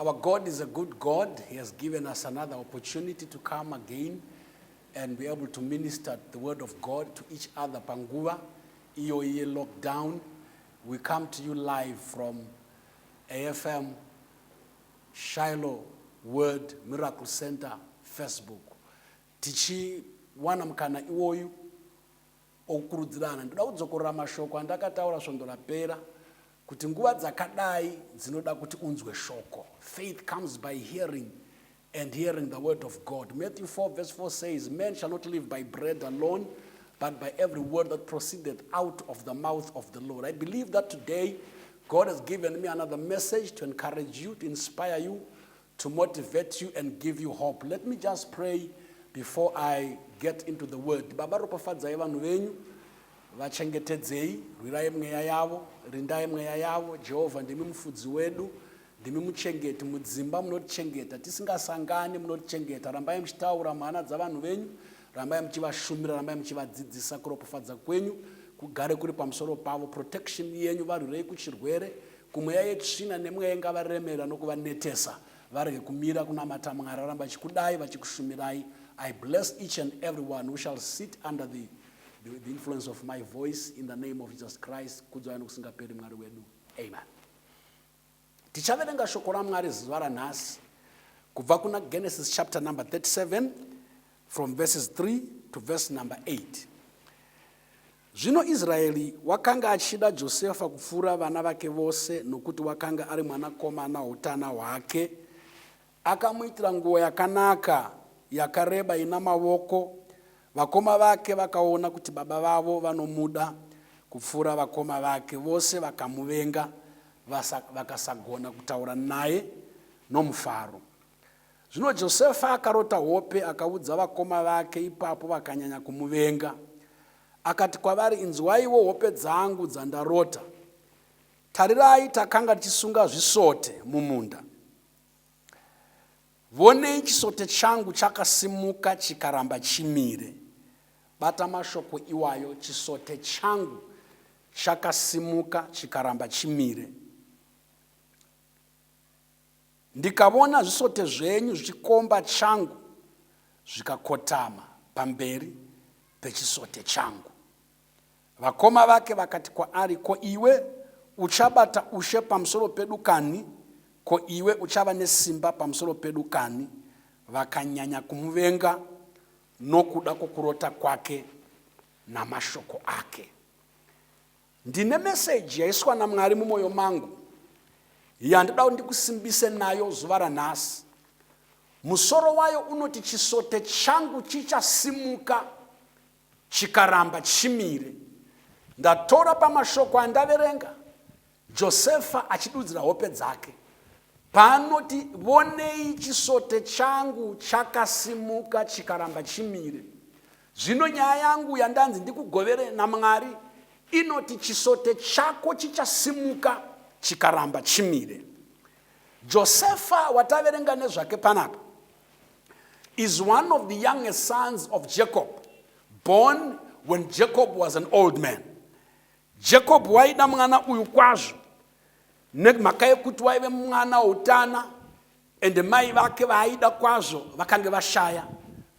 Our God is a good God. He has given us another opportunity to come again and be able to minister the word of God to each other. Panguva, iyoyi lockdown. We come to you live from AFM Shiloh Word Miracle Center Facebook. Tichiwana mukana iwoyu okukurudzirana. Ndoda kudzokorora mashoko andakataura svondo rapera kuti nguva dzakadai dzinoda kuti unzwe shoko. Faith comes by hearing and hearing the word of God. Matthew 4 verse 4 says, "Man shall not live by bread alone, but by every word that proceedeth out of the mouth of the Lord." I believe that today God has given me another message to encourage you, to inspire you, to motivate you and give you hope. Let me just pray before I get into the word. Baba, ropafadzai vanhu venyu, vachengetedzei, rwirai mweya yavo, rindai mweya yavo. Jehovha, ndimi mufudzi wedu, ndimi muchengeti mudzimba, munotichengeta tisingasangani, munotichengeta. Rambai muchitaura muhana dzavanhu venyu, rambai muchivashumira, rambai muchivadzidzisa. Kuropafadza kwenyu kugare kuri pamusoro pavo, protection yenyu, varwirei kuchirwere, kumweya yetsvina nemweya ingavaremera nokuvanetesa, varege kumira kunamata Mwari, varamba vachikudai, vachikushumirai. I bless each and every one who shall sit under the influence of my voice in the name of Jesus Christ. Kudzwai nokusingaperi, Mwari wedu. Amen. Tichaverenga shoko raMwari zuva ranhasi kubva kuna Genesis chapter number 37, from verses 3 to verse number 8. Zvino Israeri wakanga achida Josefa kupfuura vana vake vose, nokuti wakanga ari mwanakomana woutana hwake. Akamuitira nguo yakanaka yakareba ina mavoko. Vakoma vake vakaona kuti baba vavo vanomuda kupfuura vakoma vake vose, vakamuvenga, vakasagona kutaura naye nomufaro. Zvino Josefa akarota hope, akaudza vakoma vake. Ipapo vakanyanya kumuvenga. Akati kwavari, "Inzwaiwo hope dzangu dzandarota. Tarirai, takanga tichisunga zvisote mumunda. Vonei, chisote changu chakasimuka chikaramba chimire." Bata mashoko iwayo: chisote changu chakasimuka chikaramba chimire. "Ndikavona zvisote zvenyu zvichikomba changu, zvikakotama pamberi pechisote changu." Vakoma vake vakati kwaari, "Ko iwe uchabata ushe pamusoro pedu kani? Ko iwe uchava nesimba pamusoro pedu kani?" Vakanyanya kumuvenga nokuda kwokurota kwake namashoko ake. Ndine meseji yaiswa naMwari mumwoyo mangu yandoda kuti ndikusimbise nayo zuva ranhasi. Musoro wayo unoti, "Chisote changu chichasimuka chikaramba chimire." Ndatora pamashoko andaverenga, Josefa achidudzira hope dzake, paanoti, "Vonei, chisote changu chakasimuka chikaramba chimire." Zvino nyaya yangu yandanzi ndikugovere naMwari inoti, chisote chako chichasimuka chikaramba chimire. Josefa wataverenga nezvake panapa is one of the youngest sons of Jacob, born when Jacob was an old man. Jacob waida mwana uyu kwazvo nemhaka yekuti waive mwana woutana, ende mai vake vaaida kwazvo vakange vashaya.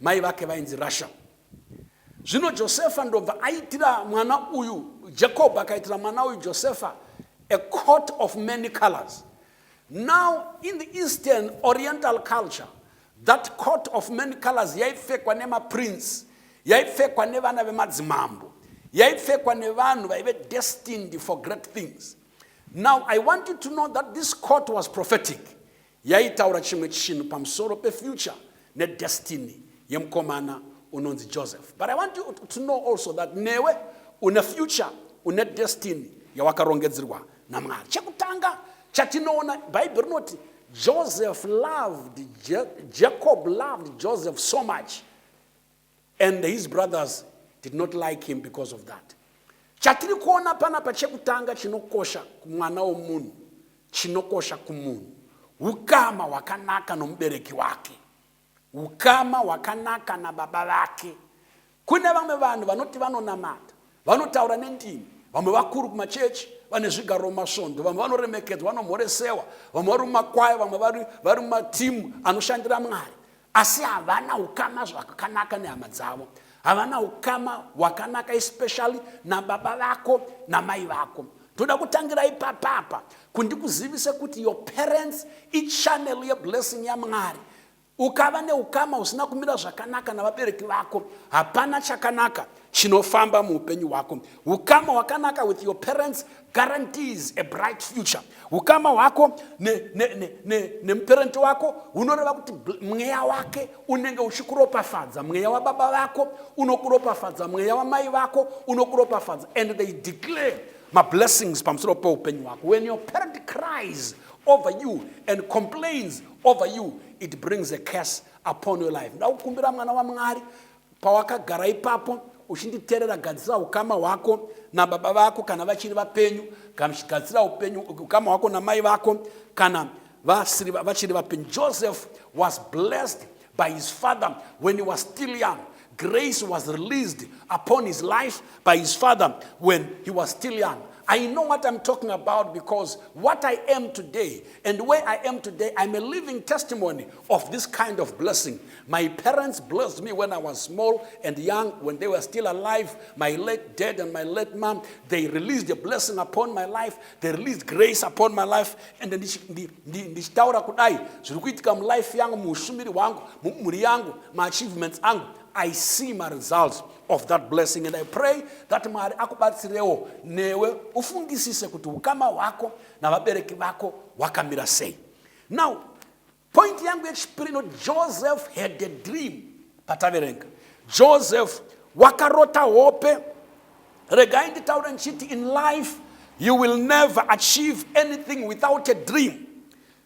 Mai vake vainzi Rachel. Zvino Josefa ndobva aitira mwana uyu, Jacob akaitira mwana uyu Josefa a coat of many colors. Now, in the Eastern Oriental culture, that coat of many colors yaipfekwa nemaprince, yaipfekwa nevana vemadzimambo, yaipfekwa nevanhu vaive destined for great things. Now, I want you to know that this coat was prophetic. Yaitaura chimwe chinhu pamusoro pefuture nedestiny yemukomana unonzi Joseph. But I want you to know also that newe une future, une destiny yawakarongedzerwa naMwari. Chekutanga chatinoona, Bhaibheri rinoti Joseph loved, Jacob loved Joseph so much, and his brothers did not like him because of that. Chatiri kuona panapa chekutanga chinokosha kumwana womunhu, chinokosha kumunhu, ukama hwakanaka nomubereki wake, ukama hwakanaka nababa vake. Kune vamwe vanhu vanoti vanonamata, vanotaura nendimi, vamwe vakuru kumachechi, Vane zvigaro mumasvondo, vamwe vanoremekedzwa, vanomhoresewa, vamwe vari mumakwaya, vamwe vari mumatimu anoshandira Mwari, asi havana ukama zvakanaka nehama dzavo. Havana ukama hwakanaka, especially nababa vako namai vako. Ndoda kutangira ipapapa kundikuzivise kuti your parents ichannel yeblessing yaMwari. Ukava neukama husina kumira zvakanaka navabereki vako, hapana chakanaka chinofamba muupenyu hwako. Ukama hwakanaka with your parents guarantees a bright future. Ukama hwako nemuparent wako hunoreva kuti mweya wake unenge uchikuropafadza. Mweya wababa vako unokuropafadza, mweya wamai vako unokuropafadza, and they declare mablessings pamusoro peupenyu hwako. When your parent cries over you and complains over you, it brings a curse upon your life. Ndakukumbira, mwana waMwari, pawakagara ipapo uchinditeerera, gadzira ukama hwako nababa vako kana vachiri vapenyu. Gadzira upenyu, ukama hwako namai vako kana vachiri vapenyu. Joseph was blessed by his father when he was still young. Grace was released upon his life by his father when he was still young. I know what I'm talking about because what I am today and where I am today, I'm a living testimony of this kind of blessing. My parents blessed me when I was small and young, when they were still alive. My late dad and my late mom, they released a blessing upon my life. They released grace upon my life. And then ndichitaura kudai, zviri kuitika mulife yangu, muushumiri hwangu, mumhuri yangu, maachievements angu, I see my results of that blessing, and I pray that Mwari akubatsirewo newe ufungisise kuti ukama hwako navabereki vako hwakamira sei. Now, point yangu yechipiri inoti Joseph had a dream. Pataverenga, Joseph wakarota hope. Regai nditaure ndichiti in life you will never achieve anything without a dream.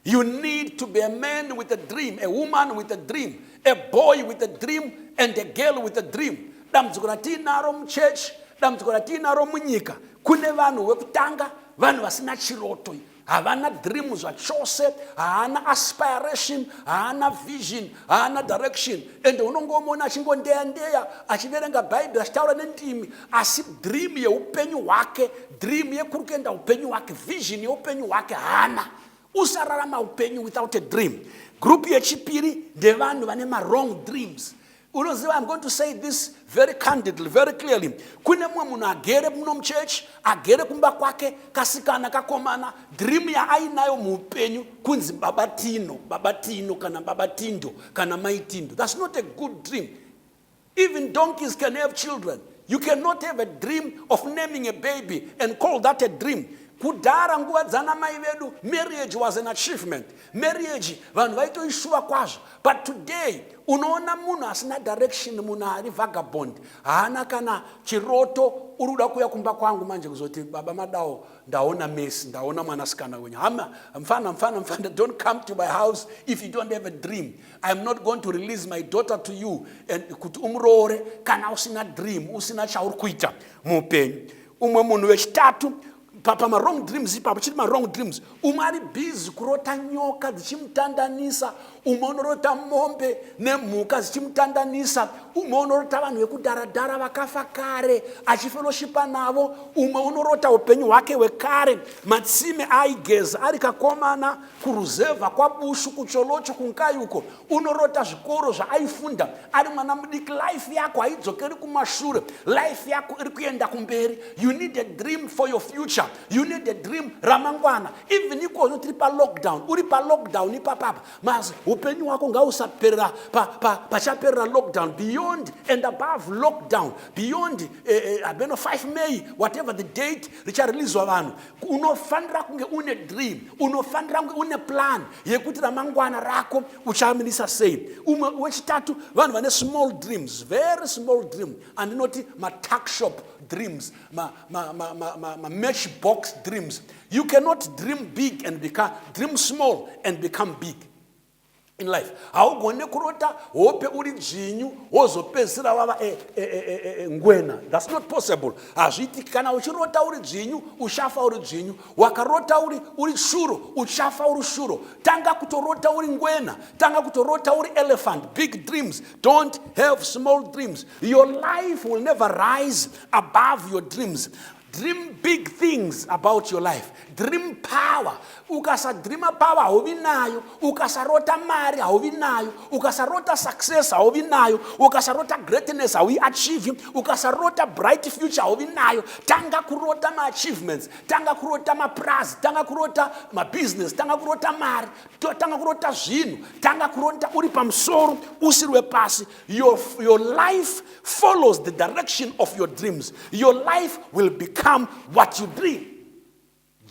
You need to be a man with a dream, a woman with a dream, a boy with a dream and a girl with a dream. Dambudziko ratiinaro muchechi, dambudziko ratiinaro munyika, kune vanhu vekutanga, vanhu vasina chiroto, havana dream zvachose, haana aspiration, haana vision, haana direction. Ende unongomuona achingondeya ndeya, achiverenga Bhaibheri, achitaura nendimi, asi dream yeupenyu hwake, dream yekuri kuenda upenyu hwake, vision yeupenyu hwake haana. Usararama upenyu without a dream. Group yechipiri ndevanhu vane mawrong dreams. Unoziva, I'm going to say this very candidly, very clearly. Kune mumwe munhu agere muno muchechi, agere kumba kwake, kasikana, kakomana, dream yaainayo muupenyu kunzi Baba Tino, Baba Tino kana Baba Tindo kana Mai Tindo. That's not a good dream. Even donkeys can have children. You cannot have a dream of naming a baby and call that a dream. Kudhara, nguva dzana mai vedu, marriage was an achievement. Marriage vanhu vaitoishuva kwazvo. But today unoona munhu asina direction, munhu ari vagabond, haana kana chiroto. Uri kuda kuuya kumba kwangu manje kuzoti, "Baba Madawo, ndaona Messi, ndaona mwanasikana wenyu." Hama, mfana, mfana, mfana, don't come to my house if you don't have a dream. I'm not going to release my daughter to you and kuti umuroore kana usina dream, usina chauri kuita muupenyu. Umwe munhu wechitatu pamawrong dreams ipapo, chiri mawrong dreams, umwe ari busy kurota nyoka dzichimutandanisa, umwe unorota mombe nemhuka dzichimutandanisa, umwe unorota vanhu vekudharadhara vakafa kare achifellowshipa navo, umwe unorota upenyu hwake hwekare, matsime aaigeza ari kakomana kuruzevha kwaBushu, kuTsholotsho, kuNkayi uko, unorota zvikoro zvaaifunda ari mwana mudiki. Life yako haidzokeri kumashure, life yako iri kuenda kumberi. You need a dream for your future. You need a dream ramangwana. Even ikozvo tiri palockdown, uri palockdown ipapapa, masi upenyu hwako ngausaperera pachaperera lockdown. Beyond and above lockdown, beyond abeno 5 May, whatever the date richareleaswa vanhu, unofanira kunge une dream, unofanira kunge une plan yekuti ramangwana rako uchamirisa sei. Umwe wechitatu, vanhu vane small dreams, very small dream, andinoti matuckshop dreams, ma-matchbox dreams. You cannot dream big and become, dream small and become big in life. Haugone kurota hope uri dzvinyu wozopedzisira wava ngwena. That's not possible, hazviitiki. Kana uchirota uri dzvinyu, uchafa uri dzvinyu. Wakarota uri shuro, uchafa uri shuro. Tanga kutorota uri ngwena, tanga kutorota uri elephant. Big dreams. Don't have small dreams. Your life will never rise above your dreams. Dream big things about your life. Dream power. Ukasadreama power, hauvi nayo. Ukasarota mari, hauvi nayo. Ukasarota success, hauvi nayo. Ukasarota greatness, hauiachieve. Ukasarota bright future, hauvi nayo. Tanga kurota maachievements, tanga kurota maprazi, tanga kurota mabusiness, tanga kurota mari, tanga kurota zvinhu, tanga kurota uri pamusoro, usiri wepasi. Your life follows the direction of your dreams. Your life will become what you dream.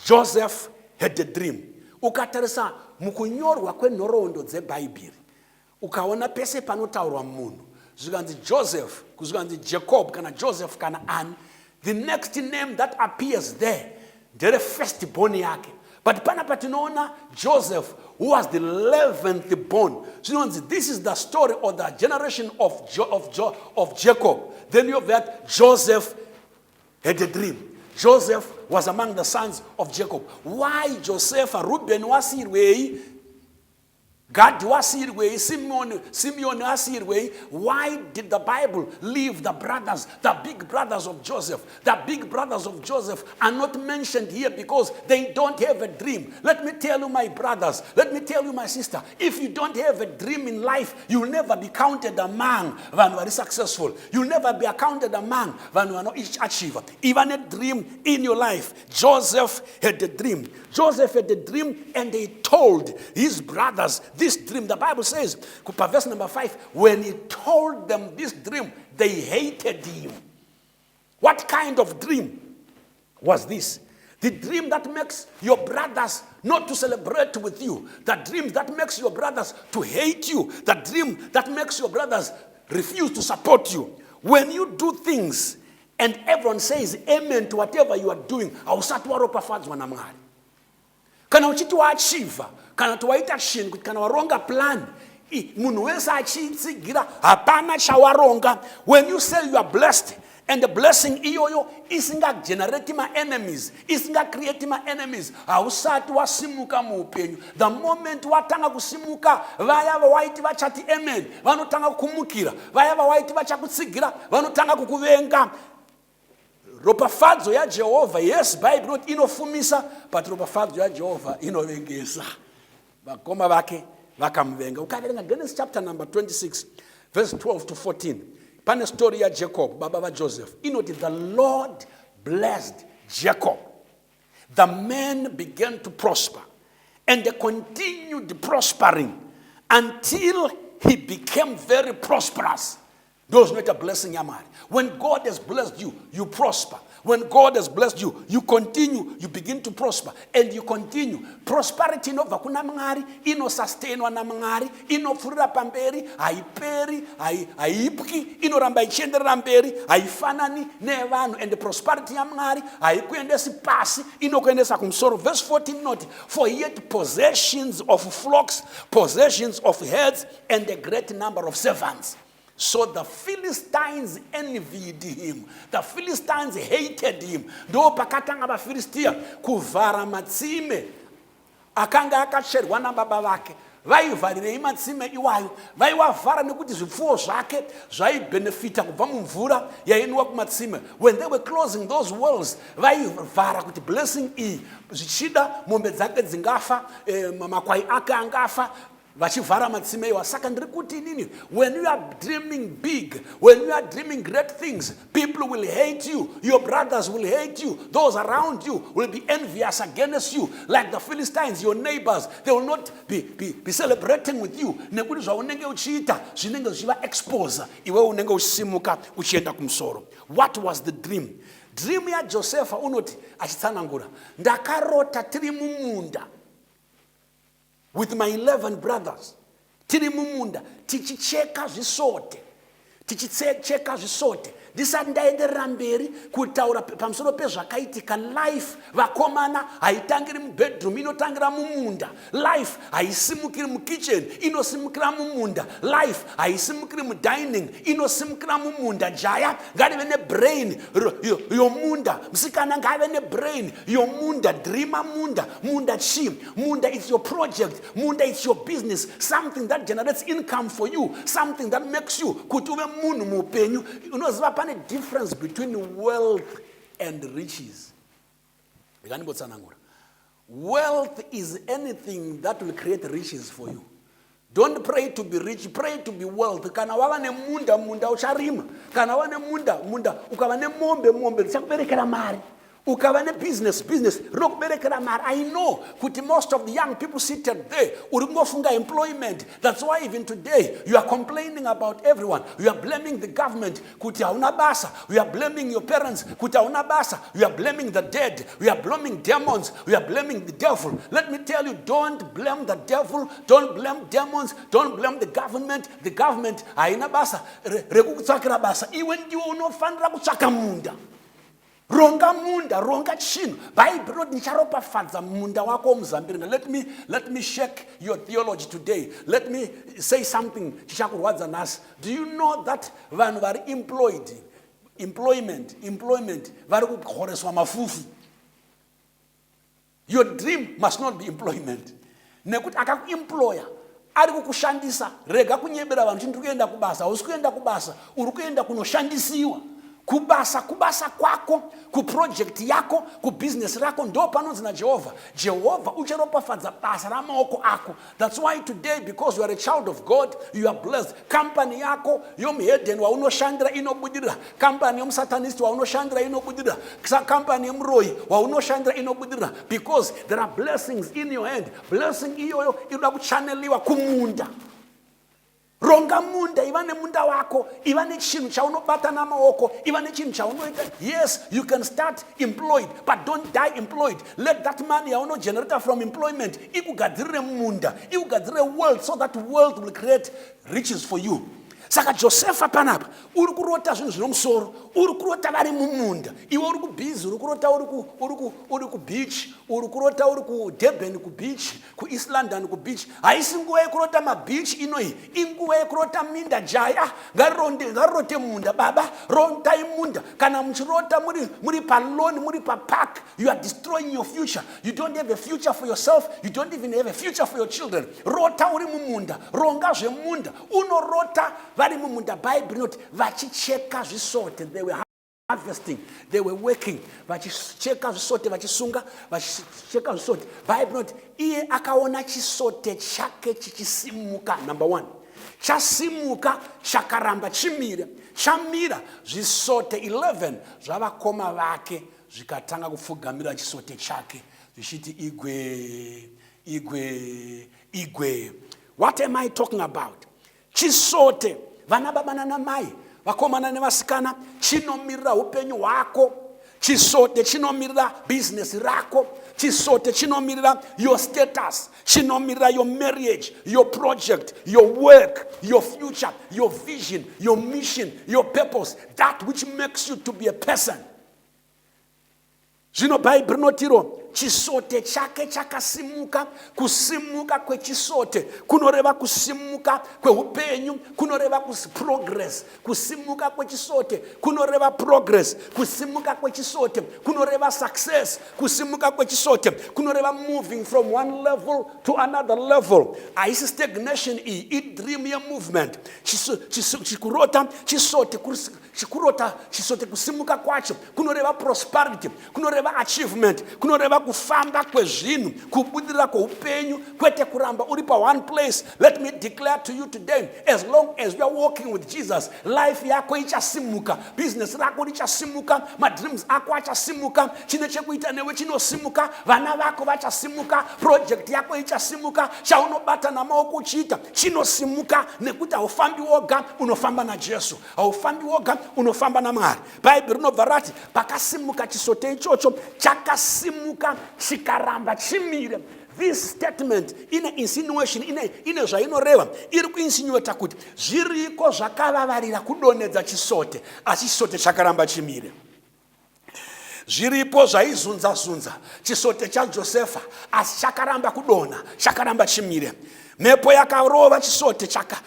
Joseph had a dream. Ukatarisa mukunyorwa kwenhoroondo dzebhaibheri, ukaona pese panotaurwa munhu, zvikanzi Joseph, zvikanzi Jacob kana Joseph kana ani, the next name that appears there ndere first born yake. But panapa tinoona Joseph, who was the 11th born. Zvinonzi this is the story or the generation of Jacob. Then you have that Joseph had a dream. Joseph was among the sons of Jacob. Why Joseph? Reuben wasirwei? Gad wasirwei? Simeon asirwei? Why did the Bible leave the brothers, the big brothers of Joseph? The big brothers of Joseph are not mentioned here because they don't have a dream. Let me tell you, my brothers, let me tell you, my sister, if you don't have a dream in life, you'll never be counted among vanhu vari successful. You'll never be accounted among vanhu vanoachieve. Even a dream in your life. Joseph had a dream. Joseph had a dream and he told his brothers this dream. The Bible says, verse number 5, when he told them this dream, they hated him. What kind of dream was this? The dream that makes your brothers not to celebrate with you. The dream that makes your brothers to hate you. The dream that makes your brothers refuse to support you. When you do things and everyone says amen to whatever you are doing, hausati waropafadzwa naMwari. Kana uchiti waachieva, kana kuti waita chinhu, kuti kana waronga plan, munhu wese achiitsigira, hapana chawaronga. When you say you are blessed and the blessing iyoyo isingagenerati maenemies, isingacreati maenemies, hausati wasimuka muupenyu. The moment watanga kusimuka, vaya vawaiti vachati amen vanotanga kukumukira, vaya vawaiti vachakutsigira vanotanga kukuvenga. Ropafadzo yaJehovha, yes, Bhaibheri inoti inofumisa, but ropafadzo yaJehovha inovengesa. Vakoma vake vakamuvenga. Ukaverenga Genesis chapter number 26 verse 12 to 14, pane story yaJacob, baba vaJoseph. Inoti the Lord blessed Jacob. The man began to prosper and they continued prospering until he became very prosperous. Ndo zvinoita blessing yaMwari. When God has blessed you, you prosper. When God has blessed you, you continue, you begin to prosper and you continue. Prosperity inobva kuna Mwari, inosustainwa naMwari, inopfuurira pamberi, haiperi, haipwi, inoramba ichienderera mberi, haifanani nevanhu. And prosperity yaMwari haikuendesi pasi, inokuendesa kumusoro. Verse 14 inoti, for yet possessions of flocks, possessions of herds and a great number of servants. So the Philistines envied him. The Philistines hated him. Ndo pakatanga vaFilistia kuvhara matsime akanga akacherwa nababa vake. Vaivharirei matsime iwayo? Vaiwavhara nekuti zvipfuwo zvake zvaibhenefita kubva mumvura yainwa kumatsime. When they were closing those wells, vaivhara kuti blessing iyi, zvichida mombe dzake dzingafa, makwai ake angafa, vachivhara matsime iwa. Saka ndiri kuti inini, when you are dreaming big, when you are dreaming great things, people will hate you. Your brothers will hate you. Those around you will be envious against you, like the Philistines. Your neighbors, they will not be celebrating with you, nekuti zvaunenge uchiita zvinenge zvichivaexposa iwe unenge uchisimuka uchienda kumusoro. What was the dream? Dream yaJosefa unoti achitsanangura, "Ndakarota tiri mumunda with my 11 brothers, tiri mumunda tichicheka zvisote, tichicheka zvisote." Ndisati ndaenderera mberi kutaura pamusoro pezvakaitika, life, vakomana, haitangiri mubedroom, inotangira mumunda. Life haisimukiri mukitchen, inosimukira mumunda. Life haisimukiri mudining, inosimukira mumunda. Jaya ngarive nebrain yomunda, musikana ngave nebrain yomunda. Dreama munda. Munda chii? Munda, it's your project. Munda, it's your business, something that generates income for you, something that makes you kuti uve munhu muupenyu. Unoziva pane difference between wealth and riches. Ndikanimbotsanangura. Wealth is anything that will create riches for you. Don't pray to be rich, pray to be wealth. Kana wava nemunda, munda ucharima. Kana wava nemunda, munda ukava nemombe, mombe dzichakuberekera mari. Ukava nebusiness, business rinokuberekera mari. I know kuti most of the young people seated there uri kungofunga employment. That's why even today you are complaining about everyone. You are blaming the government kuti hauna basa. You are blaming your parents kuti hauna basa. You are blaming the dead. You are blaming demons. You are blaming the devil. Let me tell you, don't blame the devil. Don't blame demons. Don't blame the government. The government haina basa rekukutsvakira basa. Iwe ndiwe unofanira kutsvaka munda. Ronga munda, ronga chinhu. Bhaibheri rinoti ndicharopafadza munda wako womuzambiringa. Let me shake your theology today. Let me say something chichakurwadza nhasi. Do you know that vanhu vari employed, employment vari kuhoreswa mafufu? Your dream must not be employment, nekuti akakuemploya ari kukushandisa. Rega kunyebera vanhu kuti ndiri kuenda kubasa. Hausi kuenda kubasa, uri kuenda kunoshandisiwa kubasa. Kubasa kwako, kuproject yako, kubhizinesi rako, ndo panonzi naJehovha, Jehovha ucharopafadza basa ramaoko ako. That's why today, because you are a child of God, you are blessed. Kampani yako yomuhedhen waunoshandira inobudirira, kampani yomusatanist waunoshandira inobudirira, kampani yemuroyi waunoshandira inobudirira, because there are blessings in your hand. Blessing iyoyo inoda kuchaneliwa kumunda. Ronga munda, iva nemunda wako, iva nechinhu chaunobata namaoko, iva nechinhu chaunoita. Yes, you can start employed, but don't die employed. Let that money yaunogenerata from employment ikugadzirire munda, ikugadzirire wealth, so that wealth will create riches for you. Saka Josefa panapa uri kurota zvinhu zvino musoro. Uri kurota vari mumunda. Iwe uri kubhizi, uri kurota uri kubeach, uri kurota uri kuDurban kubeach, kuEast London kubeach. Haisi nguva yekurota mabeach inoyi, inguva yekurota minda. Jaya ngarirote munda. Baba, rotai munda. Kana muchirota muri palawn, muri papark, you are destroying your future. You don't have a future for yourself. You don't even have a future for your children. Rota uri mumunda, ronga zvemunda. Unorota vari mumunda. Bhaibheri rinoti vachicheka zvisote. They were harvesting, they were working, vachicheka zvisote, vachisunga, vachicheka zvisote. Bhaibheri rinoti iye akaona chisote chake chichisimuka. Number one, chasimuka, chakaramba chimire. Chamira, zvisote 11 zvavakoma vake zvikatanga kupfugamira chisote chake zvichiti, "Igwe, igwe, igwe." What am I talking about? Chisote, vana baba nanamai, vakomana nevasikana, chinomirira upenyu hwako. Chisote chinomirira bhizinesi rako. Chisote chinomirira your status, chinomirira your marriage, your project, your work, your future, your vision, your mission, your purpose, that which makes you to be a person. Zvino Bhaibheri rinotiro chisote chake chakasimuka. Kusimuka kwechisote kunoreva kusimuka kweupenyu, kunoreva progress. Kusimuka kwechisote kunoreva progress. Kusimuka kwechisote kunoreva success. Kusimuka kwechisote kunoreva moving from one level to another level. Haisi stagnation iyi, idream yemovement. Chikurota chisote, chikurota chisote, kusimuka kwacho kunoreva prosperity, kunoreva achievement, kunoreva kufamba kwezvinhu, kubudirira kweupenyu, kwete kuramba uri paone place. Let me declare to you today, as long as you are walking with Jesus, life yako ichasimuka, business rako richasimuka, madreams ako achasimuka, chine chekuita newe chinosimuka, vana vako vachasimuka, project yako ichasimuka, chaunobata namaoko uchiita chinosimuka, nekuti haufambi woga, unofamba naJesu. Haufambi woga, unofamba naMwari. Bhaibheri rinobva rati pakasimuka chisote ichocho, chakasimuka chikaramba chimire. This statement ine insinuation, ine zvainoreva. Iri kuinsinuata kuti zviriko zvakavavarira kudonhedza chisote, asi chisote chakaramba chimire. Zviripo zvaizunza-zunza chisote chaJosefa, asi chakaramba kudonha, chakaramba chimire. Mhepo yakarova chisote chaka,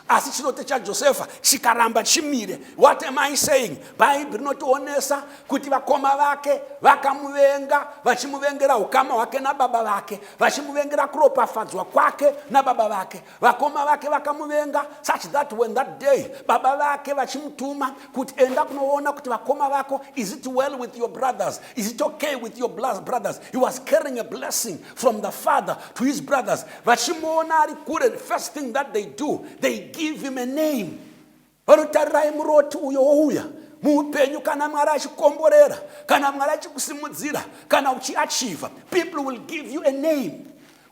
asi chisote chaJosefa chikaramba chimire. What am I saying? Bhaibheri rinotionesa kuti vakoma vake vakamuvenga, vachimuvengera ukama hwake nababa vake, vachimuvengera kuropafadzwa kwake nababa vake. Vakoma vake vakamuvenga such that when that day baba vake vachimutuma kuti, "Enda kunoona kuti vakoma vako, is it well with your brothers? Is it okay with your brothers?" He was carrying a blessing from the father to his brothers. Vachimuona ari kure, the first thing that they do, they give him a name. Vanotarirai, muroti uyo wouya. Muupenyu, kana Mwari achikomborera, kana Mwari achikusimudzira, kana uchiachieva, people will give you a name.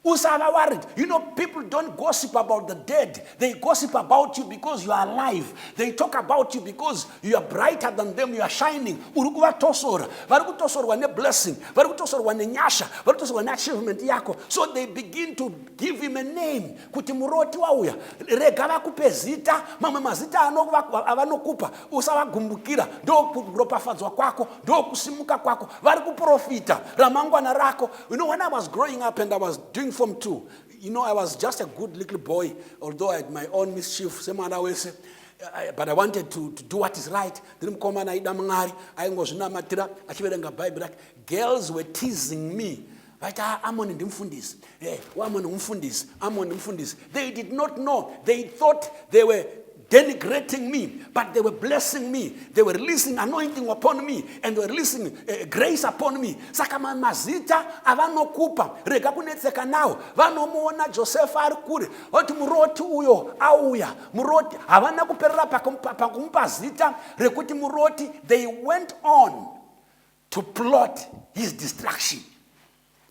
Usava worried. People don't gossip about the dead. They gossip about you because you are alive. They talk about you because you are brighter than them, you are shining. Uri kuvatosora, vari kutosorwa neblessing, vari kutosorwa nenyasha, vari kutosorwa neachievement yako. So they begin to give him a name kuti muroti wauya. Rega vakupe zita. Mamwe mazita avanokupa, usavagumbukira. Ndokuropafadzwa kwako, ndokusimuka kwako. Vari kuprofita ramangwana rako. When I was growing up and I was doing Form 2, I was just a good little boy, although I had my own mischief semwana wese, but I wanted to do what is right. Ndiri mukomana aida Mwari, aingozvinamatira, achiverenga Bhaibheri rake. Girls were teasing me, vaiti, "Ah, Amoni ndimufundisi. Hey, Amoni ngumfundisi, Amoni ndimufundisi." They did not know. They thought they were denigrating me, but they were blessing me. They were releasing anointing upon me and they were releasing grace upon me. Saka mazita avanokupa, rega kunetseka nawo. Vanomuona Josefa ari kure, vati, "Muroti uyo auya, muroti." Havana kuperera pakumupa zita rekuti muroti. They went on to plot his destruction.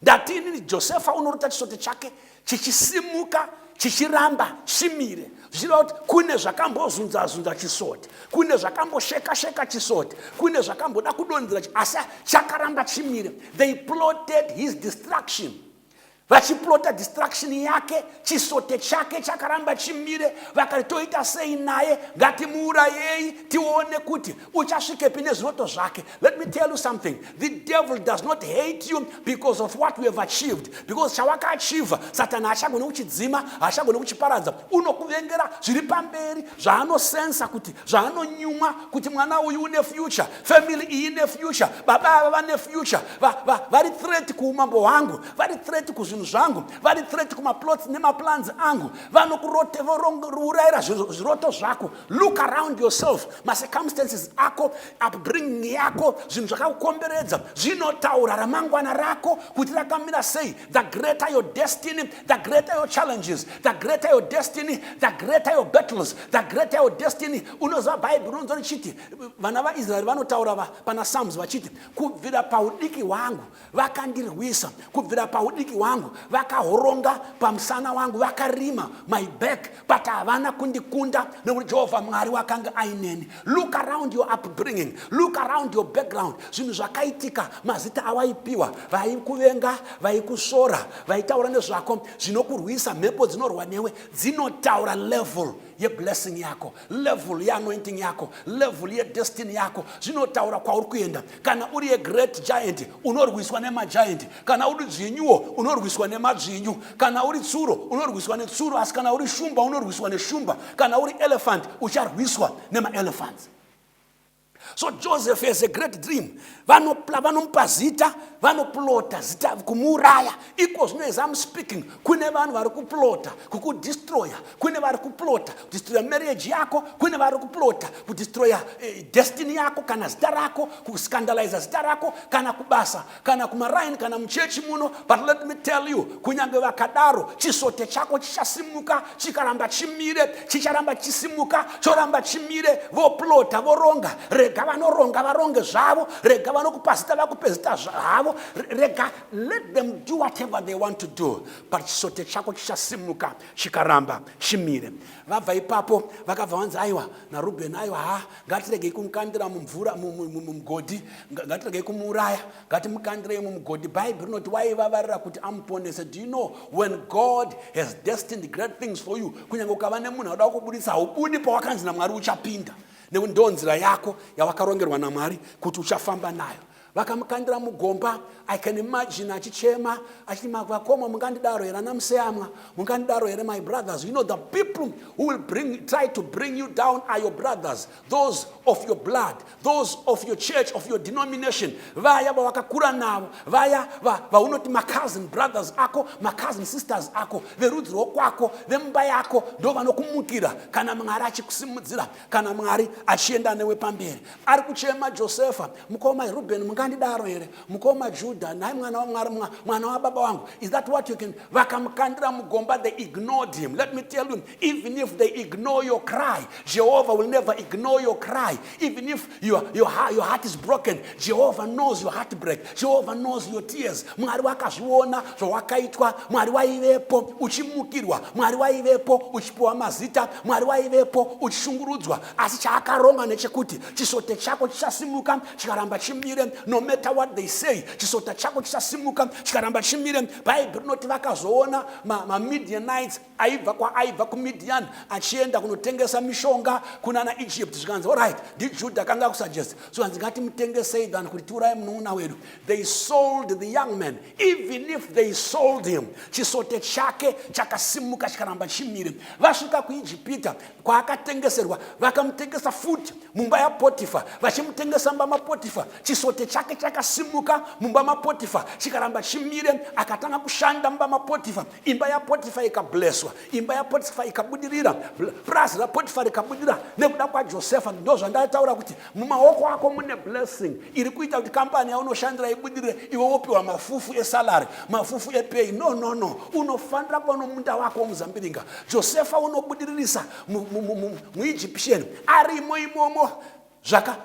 Ndati inini Josefa unorota chisote chake chichisimuka, chichiramba chimire, zvichireva kuti kune zvakambozunza-zunza chisote, kune zvakambosheka-sheka chisote, kune zvakamboda kudonzera, asi chakaramba chimire. They plotted his destruction. Vachiplota destruction yake, chisote chake chakaramba chimire. Vakati, "Toita sei naye? Ngatimuurayei, tione kuti uchasvikepi nezviroto zvake." Let me tell you something. The devil does not hate you because of what we have achieved, because chawakaachievha, Satani haachagoni kuchidzima, haachagoni kuchiparadza. Unokuvengera zviri pamberi, zvaanosensa kuti, zvaanonyumwa kuti mwana uyu une future, family iyi ine future, baba ava vane future, vari threat kuumambo hwangu, vari threat kuzvinhu zvangu, vari threat kumaplots nemaplans angu. Vanokuurayira zviroto zvako. Look around yourself. Macircumstances ako, upbringing yako, zvinhu zvakakukomberedza zvinotaura ramangwana rako kuti rakamira sei. The greater your destiny, the greater your challenges. The greater your destiny, the greater your battles. The greater your destiny. Unoziva, Bhaibheri rinonzwa richiti vana vaIsraeri vanotaura pana Psalms vachiti, "Kubvira paudiki hwangu vakandirwisa, kubvira paudiki hwangu vakahoronga pamusana wangu, vakarima my back, but havana kundikunda, nekuti Jehovha Mwari wakanga aineni." Look around your upbringing. Look around your background. Zvinhu zvakaitika, mazita awaipiwa, vaikuvenga, vaikusvora, vaitaura nezvako, zvinokurwisa, mhepo dzinorwa newe, dzinotaura level yeblessing yako, level yeanointing yako, level yedestiny yako. Zvinotaura kwauri kuenda. Kana uri yegreat giant, unorwiswa nemagiant. Kana uri dzvinyuwo, unorwiswa nemadzvinyu. Kana uri tsuro, unorwiswa netsuro. Asi kana uri shumba, unorwiswa neshumba. Kana uri elephant, ucharwiswa nemaelephants. So Joseph has a great dream. Vanomupa zita, vanoplota zita kumuuraya. Iko zvino, as I'm speaking, kune vanhu vari kuplota kukudestroya, kune vari kuplota kudestroya marriage yako, kune vari kuplota kudestroya destiny yako, kana zita rako, kuscandaliza zita rako, kana kubasa, kana kumaraini, kana muchechi muno. But let me tell you, kunyange vakadaro, chisote chako chichasimuka, chikaramba chimire. Chicharamba chisimuka, choramba chimire. Voplota, voronga, rega vanoronga varonge zvavo, rega vanokupa zita vakupe zita zvavo, rega, let them do whatever they want to do, but chisote chako chichasimuka, chikaramba chimire. Vabva ipapo, vakabva vanzi, aiwa, naRubheni, "Aiwa, ha, ngatiregei kumukandira mumvura, mumugodhi. Ngatiregei kumuuraya, ngatimukandirei mumugodhi." Bhaibheri rinoti waivavarira kuti amuponese. Do you know, when God has destined great things for you, kunyange ukava nemunhu anoda kukubudisa, haubudi pawakanzi naMwari uchapinda, nekuti ndo nzira yako yawakarongerwa naMwari kuti uchafamba nayo. Vakamukandira mugomba. I can imagine achichema achiti, "Vakoma, mungandidaro here? Ana museyamwa, mungandidaro here? My brothers." You know, the people who will try to bring you down are your brothers, those of your blood, those of your church, of your denomination, vaya vawakakura navo, vaya vaunoti macousin brothers ako, macousin sisters ako, verudzi rwokwako, vemumba yako, ndo vanokumukira kana Mwari achikusimudzira, kana Mwari achienda newe pamberi. Ari kuchema Josefa, "Mukoma Ruben, mungandidaro here? Mukoma Judah, nhai mwana wamwari, mwana wababa wangu, is that what you can?" Vakamukandira mugomba. They ignored him. Let me tell you, even if they ignore your cry, Jehovah will never ignore your cry. Even if your heart is broken, Jehovah knows your heartbreak. Jehovah knows your tears. Mwari wakazviona zvawakaitwa. Mwari waivepo uchimukirwa. Mwari waivepo uchipiwa mazita. Mwari waivepo uchishungurudzwa. Asi chaakaronga nechekuti chisote chako chichasimuka chikaramba chimire. No matter what they say, chisote chako chichasimuka chikaramba chimire. Bhaibheri rinoti vakazoona maMidianites aibva kwaaibva kuMidian achienda kunotengesa mishonga kunana Egypt. Zvikanzi, "Alright, ndiJudha akanga akusuggest." Zvikanzi, "Ngatimutengesei than kuti tiuraye munun'una wedu." They sold the young man. Even if they sold him, chisote chake chakasimuka chikaramba chimire. Vasvika kuIjipita kwaakatengeserwa, vakamutengesa futi mumba yaPotifa. Vachimutengesa mumba maPotifa, chisote chake chakasimuka mumba maPotifa chikaramba chimire. Akatanga kushanda mumba maPotifa. Imba yaPotifa ikablesswa, imba yaPotifa ikabudirira, purazi raPotifa rikabudirira nekuda kwaJosefa. Ndo zvandataura kuti mumaoko ako mune blessing iri kuita kuti kambani yaunoshandira ibudirire, iwe wopiwa mafufu esalary, mafufu epay. No, no, no, unofanira kuva nomunda wako womuzambiringa. Josefa unobudiririsa muEgyptian arimo imomo.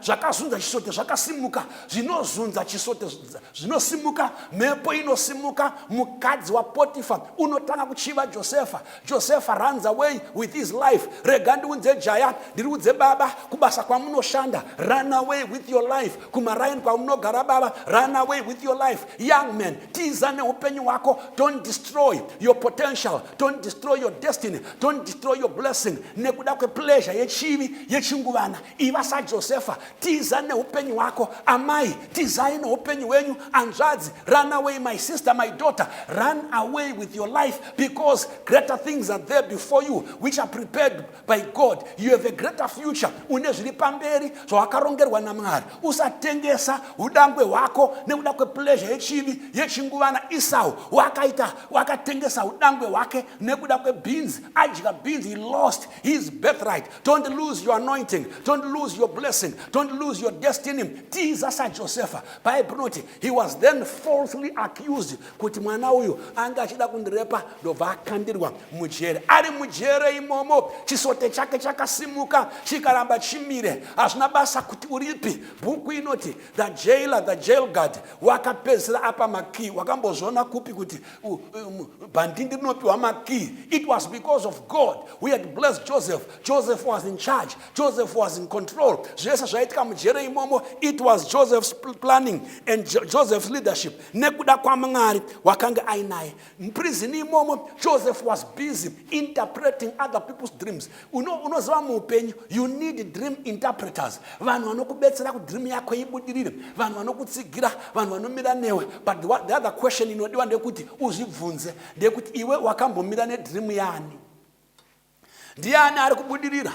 Zvakazunza chisote zvakasimuka. Zvinozunza chisote zvinosimuka. Mhepo inosimuka. Mukadzi waPotifa unotanga kuchiva Josefa. Josefa runs away with his life. Rega ndiunze jaya, ndiriudze baba kubasa kwamunoshanda. Run away with your life. Kumaraini kwamunogara, baba, run away with your life. Young man, tiza neupenyu hwako. Don't destroy your potential. Don't destroy your destiny. Don't destroy your blessing nekuda kwepleasure yechivi yechinguvana. Iva saJosefa, tiza neupenyu hwako. Amai, tizai neupenyu hwenyu. Anzvadzi, run away. My sister, my daughter, run away with your life, because greater things are there before you, which are prepared by God. You have a greater future. Une zviri pamberi zvawakarongerwa naMwari. Usatengesa udangwe hwako nekuda kwepleasure yechivi yechinguvana. Isau wakaita, wakatengesa udangwe hwake nekuda kwebeans. Adya beans, he lost his birthright. Don't lose your anointing. Don't lose your blessing. Don't lose your destiny. Tiza saJosefa. Bhaibheri rinoti he was then falsely accused kuti mwana uyu anga achida kundirepa, ndobva akandirwa mujere. Ari mujere imomo, chisote chake chakasimuka chikaramba chimire. Hazvina basa kuti uripi. Bhuku inoti the jailer, the jail guard, wakapedzisira apa makey. Wakambozviona kupi kuti bhandindi rinopiwa makey? It was because of God who had blessed Joseph. Joseph was in charge. Joseph was in control. Zvese zvaitika mujere imomo, it was Joseph's planning and Joseph's leadership nekuda kwaMwari wakanga ainaye. Muprison imomo, Joseph was busy interpreting other people's dreams. Unoziva, muupenyu you need dream interpreters, vanhu vanokubetsera kuti dream yako ibudirire, vanhu vanokutsigira, vanhu vanomira newe. But the other question inodiwa ndeyekuti uzvibvunze ndeyekuti, iwe wakambomira nedream yani? Ndiani ari kubudirira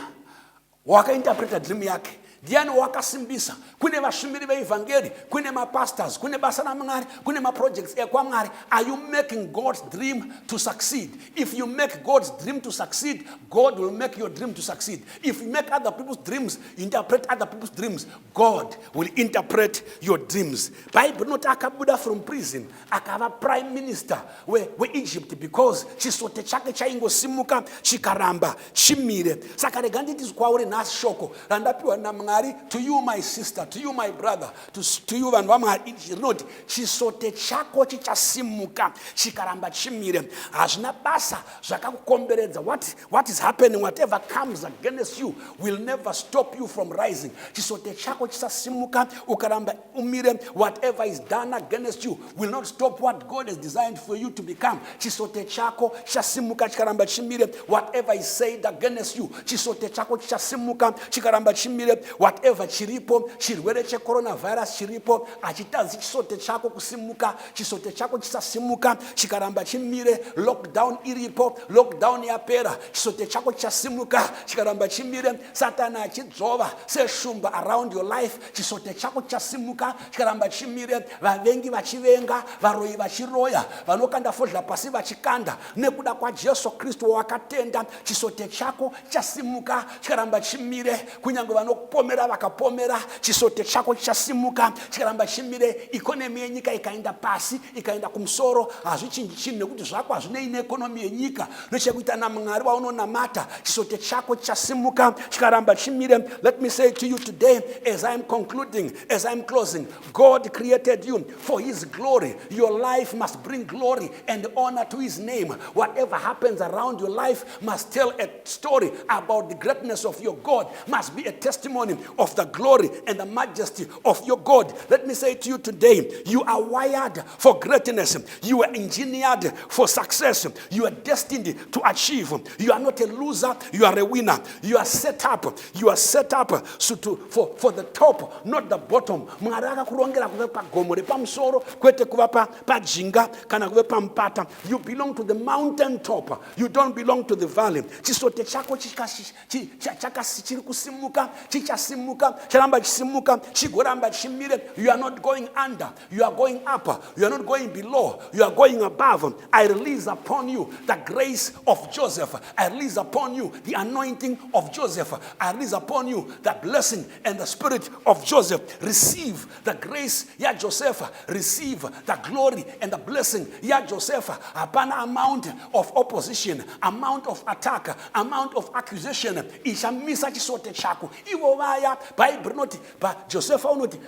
wakainterpreta dream yake? Ndiani wakasimbisa? Kune vashumiri veivhangeri, kune mapastors, kune basa raMwari, kune maprojects ekwaMwari. Are you making God's dream to succeed? If you make God's dream to succeed, God will make your dream to succeed. If you make other people's dreams, interpret other people's dreams, God will interpret your dreams. Bhaibheri rinoti akabuda from prison akava prime minister weEgypt because chisote chake chaingosimuka chikaramba chimire. Saka rega nditi kwauri nhasi, shoko randapiwa naMwari to you, my sister, to you, my brother, to you, vanhu vaMwari, rinoti chisote chako chichasimuka chikaramba chimire. Hazvina basa zvakakukomberedza. What is happening, whatever comes against you will never stop you from rising. Chisote chako chichasimuka ukaramba umire. Whatever is done against you will not stop what God has designed for you to become. Chisote chako chichasimuka chikaramba chimire. Whatever is said against you, chisote chako chichasimuka chikaramba chimire. Whatever chiripo, chirwere checoronavirus chiripo, hachitadzi chisote chako kusimuka. Chisote chako chisasimuka, chikaramba chimire. Lockdown iripo, lockdown yapera, chisote chako chichasimuka chikaramba chimire. Satani achidzvova seshumba around your life, chisote chako chichasimuka chikaramba chimire. Vavengi vachivenga, varoyi vachiroya, vanokanda fodya pasi vachikanda, nekuda kwaJesu Kristu wawakatenda, chisote chako chichasimuka chikaramba chimire. Kunyange vanopomera vakapomera, chisote chako chichasimuka chikaramba chimire. Economy yenyika ikaenda pasi, ikaenda kumusoro, hazvichinji chinhu, nekuti zvako hazvinei neeconomy yenyika, nechekuita naMwari waunonamata. Chisote chako chichasimuka chikaramba chimire. Let me say to you today, as I am concluding, as I am closing, God created you for his glory. Your life must bring glory and honor to his name. Whatever happens around your life must tell a story about the greatness of your God, must be a testimony of the glory and the majesty of your God. Let me say to you today, you are wired for greatness. You are engineered for success. You are destined to achieve. You are not a loser, you are a winner. You are set up. You are set up so for the top, not the bottom. Mwari akakurongera kuve pagomo repamusoro, kwete kuva pajinga kana kuve pamupata. You belong to the mountain top. You don't belong to the valley. Chisote chako chiri kusimuka, chichasimuka, charamba chisimuka, chigoramba chimire. You are not going under, you are going up. You are not going below, you are going above. I release upon you the grace of Joseph. I release upon you the anointing of Joseph. I release upon you the blessing and the spirit of Joseph. Receive the grace yaJoseph. Receive the glory and the blessing yaJoseph. Hapana amount of opposition, amount of attack, amount of accusation ichamisa chisote chako. Ivo vaya, Bhaibheri rinoti, Josefa unoti,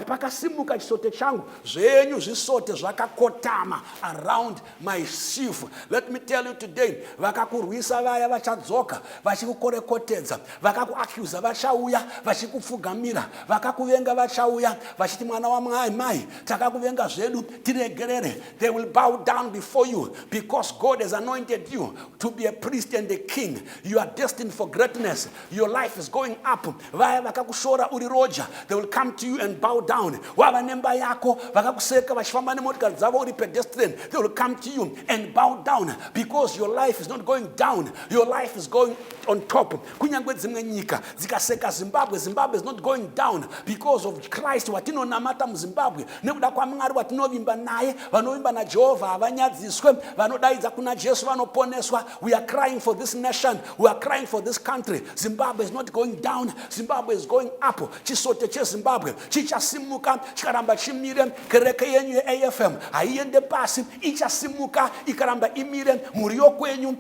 "Pakasimuka chisote changu, zvenyu zvisote zvakakotama around my chief." Let me tell you today, vakakurwisa vaya vachadzoka vachikukorekotedza. Vakakuaccusa vachauya vachikupfugamira. Vakakuvenga vachauya vachiti, "Mwana wamai mai, takakuvenga zvedu, tiregerere." They will bow down before you because God has anointed you to be a priest and a king. You are destined for greatness. Your life is going up. Vaya vakakushora uri roja, they will come to you and bow down. Wava nemba yako, vakakuseka vachifamba nemotikari dzavo uri pedestrian, they will come to you and bow down because your life is not going down, your life is going on top. Kunyange dzimwe nyika dzikaseka Zimbabwe, Zimbabwe is not going down because of Christ watinonamata muZimbabwe, nekuda kwaMwari watinovimba naye. Vanovimba naJehovha havanyadziswe. Vanodaidza kuna Jesu vanoponeswa. We are crying for this nation. We are crying for this country. Zimbabwe is not going down, Zimbabwe is going up. Chisote cheZimbabwe chichasimuka chikaramba chimire. Kereke yenyu yeAFM haiende pasi, ichasimuka ikaramba imire. Mhuri yokwenyu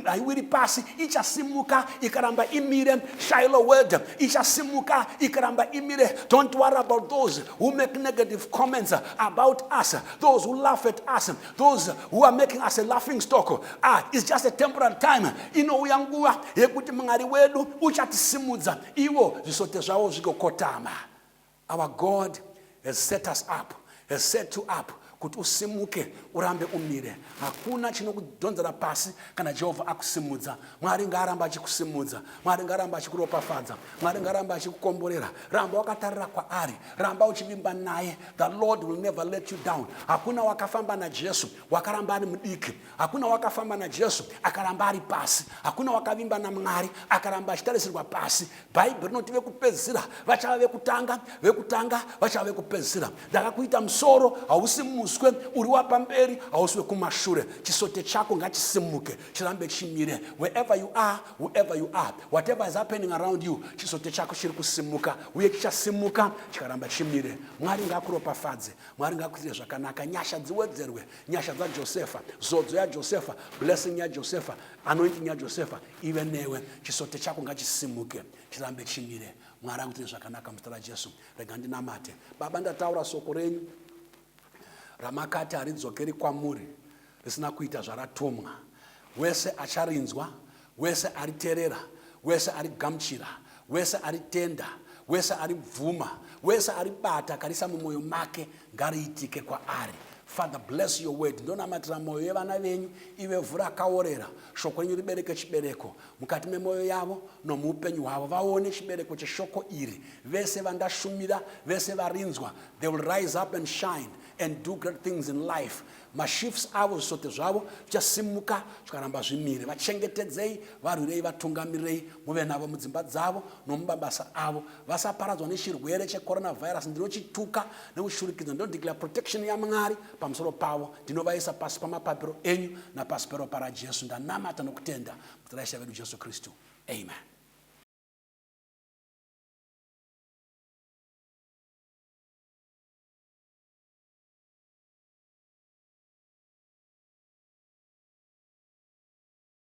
haiwiri pasi, ichasimuka ikaramba imire. Shiloh Word ichasimuka ikaramba imire. Don't worry about those who make negative comments about us, those who laugh at us, those who are making us a laughing stock. Ah, it's just a temporary time. Inouya nguva yekuti Mwari wedu uchatisimudza, ivo zvisote zvavo zvigokotama. Our God has set us up, has set you up kuti usimuke, urambe umire. Hakuna chinokudhonzera pasi kana Jehovha akusimudza. Mwari ngaaramba achikusimudza. Mwari ngaaramba achikuropafadza. Mwari ngaaramba achikukomborera. Ramba wakatarira kwaari, ramba uchivimba naye. The Lord will never let you down. Hakuna wakafamba naJesu wakaramba ari mudiki. Hakuna wakafamba naJesu akaramba ari pasi. Hakuna wakavimba naMwari akaramba achitarisirwa pasi. Bhaibheri rinoti vekupedzisira vachava vekutanga, vekutanga vachava vekupedzisira. Ndakakuita musoro, hausi muswe. Uri wapamberi, hausi wekumashure. Chisote chako ngachisimuke, chirambe chimire. Wherever you are, whoever you are, whatever is happening around you, chisote chako chiri kusimuka uye chichasimuka chikaramba chimire. Mwari ngaakuropafadze. Mwari ngaakuitire zvakanaka. Nyasha dziwedzerwe, nyasha dzaJosefa, zodzo yaJosefa, blessing yaJosefa, anointing yaJosefa ive newe. Chisote chako ngachisimuke, chirambe chimire. Mwari akuitire zvakanaka muzita raJesu. Rega ndinamate. Baba, ndataura soko renyu ramakati haridzokeri kwamuri risina kuita zvaratumwa. Wese acharinzwa, wese ariterera, wese arigamuchira, wese aritenda, wese aribvuma, wese aribata akarisa mumwoyo make, ngariitike kwaari. Father, bless your word. Ndonamatira mwoyo yevana venyu ive vhu rakaorera. Shoko renyu ribereke chibereko mukati memwoyo yavo nomuupenyu hwavo. Vaone chibereko cheshoko iri. Vese vandashumira, vese varinzwa, they will rise up and shine and do great things in life. Mashifts avo, zvisote zvavo zvichasimuka zvikaramba zvimire. Vachengetedzei, varwirei, vatungamirei, muve navo mudzimba dzavo nomumabasa avo. Vasaparadzwa nechirwere checoronavirus. Ndinochituka nekushurikidza. Ndinodeclare protection yaMwari pamusoro pavo. Ndinovaisa pasi pamapapiro enyu napasi peropa raJesu. Ndanamata nokutenda muzita raIshe vedu Jesu Kristu. Amen.